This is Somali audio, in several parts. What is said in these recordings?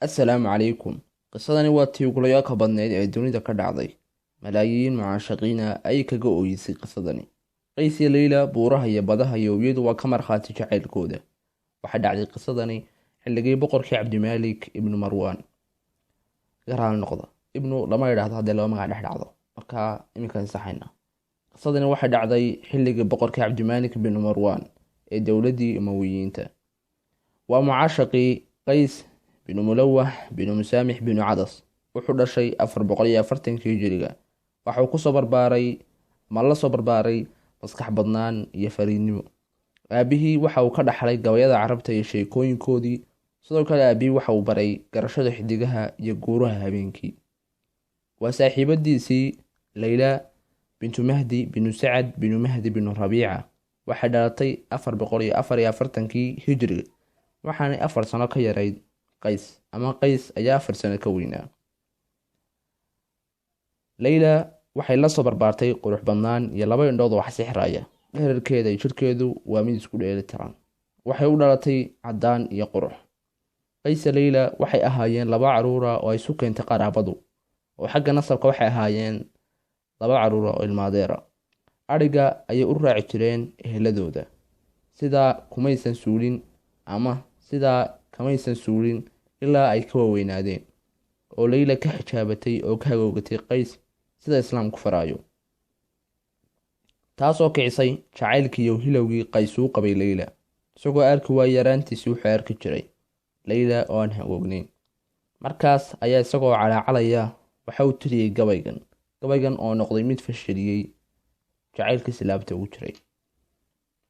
Assalaamu calaykum. Qisadani waa tii ugulayaaka badneyd ee dunida ka dhacday. Malaayiin mucaashaqiina ayay kaga ooyisay qisadani. Qays iyo Leyla, buuraha iyo badaha iyo iyadu waa ka markhaati jacaylkooda. Waxaa dhacday qisadani xilligii boqorkii Cabdimaalik ibnu Marwaan. Garaal noqda, ibnu lama idhaahdo haddii laba magac dhex dhacdo. Marka iminkaan saxayna, qisadani waxay dhacday xilligii boqorkii Cabdimaalik ibnu Marwaan ee dowladdii Umawiyiinta. Waa mucaashaqii Qays binu Mulawax binu Musaamix binu Cadas. Wuxuu dhashay 440-kii hijiriga. Waxauu kusoo barbaaray ama la soo barbaaray maskax badnaan iyo fariidnimo. Aabihii waxa uu ka dhaxlay gabayada Carabta iyo sheekooyinkoodii. Sidoo kale aabihii waxa uu baray garashada xidigaha iyo guuraha habeenkii. Waa saaxiibadiisii Layla bintu Mahdi binu Sacad binu Mahdi binu Rabiica. Waxay dhalatay 444-kii hijiriga, waxaanay 4 sano ka yarayd Qays, ama Qays ayaa 4 sano ka weynaa. Leyla waxay la soo barbaartay qurux badnaan iyo laba indhood oo wax sixraya. Dherarkeeda iyo jirkeedu waa mid isku dheeli tiran. Waxay u dhalatay caddaan iyo qurux. Qaysa Leyla waxay ahaayeen laba caruura oo ay isu keentay qaraabadu, oo xagga nasabka waxay ahaayeen laba caruura oo ilmaadeera. Adhiga ayay u raaci jireen eheladooda. Sidaa kumaysan suulin ama sidaa kamaysan suulin ilaa ay ka waaweynaadeen, oo Leyla ka xijaabatay oo ka hagoogatay Qays sida Islaamku faraayo, taasoo kicisay jacaylkii iyo hilowgii Qays uu qabay Leyla. Isagoo arki waayey yaraantiisii wuxuu arki jiray Leyla oo aan hagoognayn. Markaas ayaa isagoo calaacalaya waxa uu tiriyey gabaygan, gabaygan oo noqday mid fashiliyey jacaylkiisi laabta ugu jiray.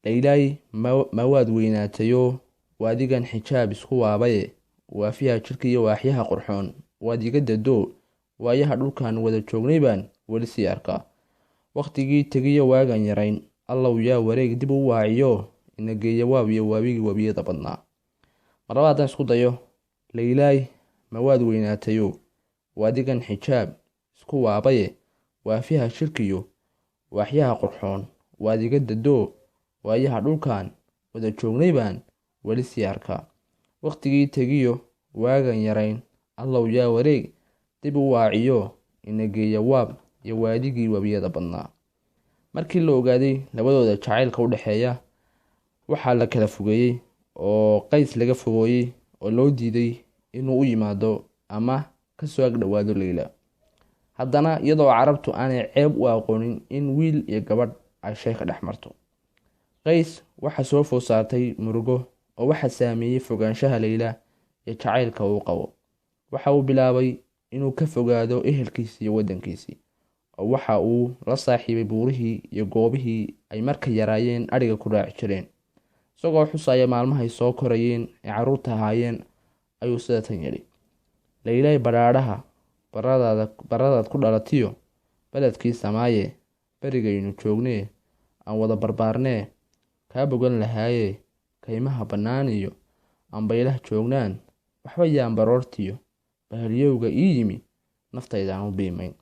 Leylaay, ma waad weynaatayoo waadigan xijaab isku waabaye, waafiyaha jidhka iyo waaxyaha qurxoon waad iga dadoo, waayaha dhulkan wada joognay baan weli sii arkaa. Wakhtigii tegiyo waagan yarayn, Allow yaa wareeg dib u waaciyo ina geeya waab iyo waabigii wabiyada badnaa. Marlaba haddaan isku dayo: Leylaay, ma waad weynaatayoo waadigan xijaab isku waabaye, waafiyaha jidhkiyo waaxyaha qurxoon waad iga dadoo, waayaha dhulkan wada joognay baan weli sii arkaa. Wakhtigii tegiyo waagan yarayn, Allow yaa wareeg dib u waaciyo ina geeya waab iyo waadigii wabiyada badnaa. Markii la ogaaday labadooda jacaylka u dhexeeya, waxaa la kala fogeeyey oo Qays laga fogooyey oo loo diiday inuu u yimaado ama kasoo ag dhowaado Leyla. Haddana iyadoo Carabtu aanay ceeb u aqoonin in wiil iyo gabadh ay sheeka dhex marto, Qays waxaa soo food saartay murugo oo waxaa saameeyey fogaanshaha Leyla iyo jacaylka uu qabo. Waxa uu bilaabay inuu ka fogaado ehelkiisii iyo waddankiisii, oo waxa uu la saaxiibay buurihii iyo goobihii ay marka yaraayeen adhiga ku raaci jireen. Isagoo xusaya maalmahay soo korayeen ee carruurta ahaayeen ayuu sida tan yidhi: Leylay, badhaadhaha baradaad ku dhalatiyo beledkii samaaye, berigaynu joognee aan wada barbaarnee, kaa bogan lahaaye kaymaha bannaan iyo ambaylaha joognaan, waxba yaan baroortiyo bahalyowga ii yimi naftayda aan u biimayn.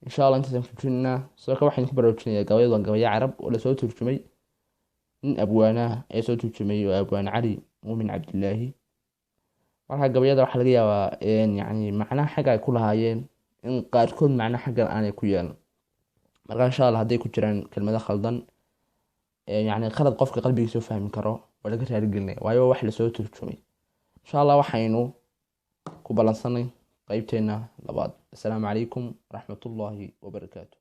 Insha Allah intaasaan turjumaynaa. Sidoo kale waxaan ku baraarujinayaa gabayadu waa gabayo Carab oo lasoo turjumay. Nin abwaanaha ayaa soo turjumay oo Abwaan Cali Muumin Cabdilaahi. Marka gabayada waxaa laga yaabaa yani macnaha xagga ay ku lahaayeen in qaarkood macna xaggan aanay ku yeelan. Marka insha Allah hadday ku jiraan kelmado khaldan, yani khalad qofka qalbigiisa u fahmi karo, waa laga raaligelinaya, waayo wax lasoo turjumay. Insha Allah waxaynu ku ballansanay qeybteena labaad. Assalaamu calaykum waraxmatullaahi wabarakaatu.